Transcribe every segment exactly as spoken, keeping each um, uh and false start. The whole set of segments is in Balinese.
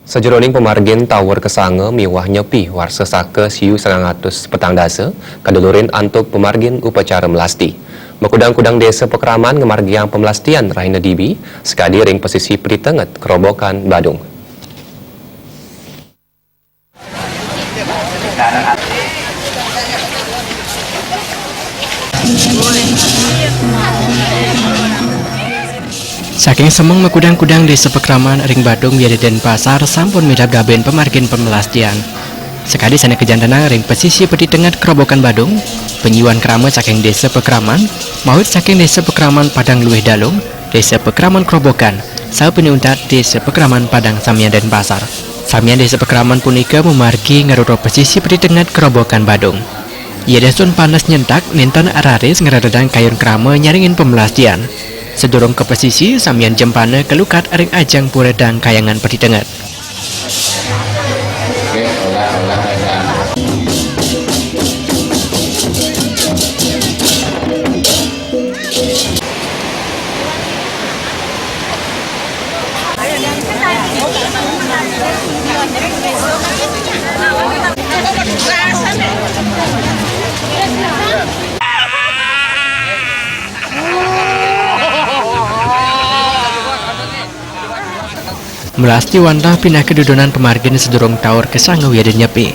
Sajeroning pamargin Tower Kesanga miwah Nyepi warsa saka siu sangang atus petang dasa kadulurin antuk pamargin upacara melasti. Makudang-kudang desa pakraman ngamargiang pamelastian rahina dibi, sakadi ring pasisi Peti Tenget, Kerobokan, Badung. Saking semeng makudang-kudang desa pakraman ring Badung wiadin Denpasar sampun midah gabin pamargin pamelastian. Sakadi sane kajantenang ring pasisi Peti Tenget, Kerobokan, Badung, panyiuan krama saking desa pakraman, maut saking desa pakraman Padang Luih Dalung, desa pakraman Kerobokan, saha pinih untat desa pakraman Padang Samian Denpasar. Samian desa pakraman punika mamargi ngarupa pasisi Peti Tenget, Kerobokan, Badung. Yadiastun panas nyentak, nenten raris ngrededang kayun krama nyarengin pamelastian. Sadurung ka pasisi, samian jempana kalukat ring ajeng pura Dang Kahyangan Peti Tenget. Melasti wantah pinaka dudonan pamargin sadurung Tower Kesanga wiadin Nyepi.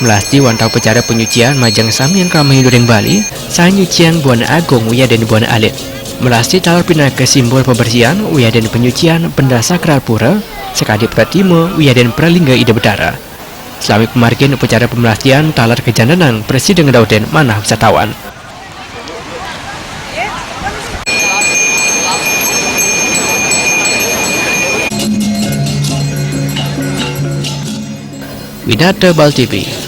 Melasti wantah upacara panyucian majeng samian krama Hindu ring Bali, saha nyuciang Buana Agung wiadin Buana Alit. Melasti taler pinaka simbol pabersihan wiadin panyucian pendasakral pura, sakadi pratima wiadin pralingga Ida Betara. Salami pamargin upacara pamelastian taler kajantenang prasida ngadautin manah wisatawan. Winata Bal T V.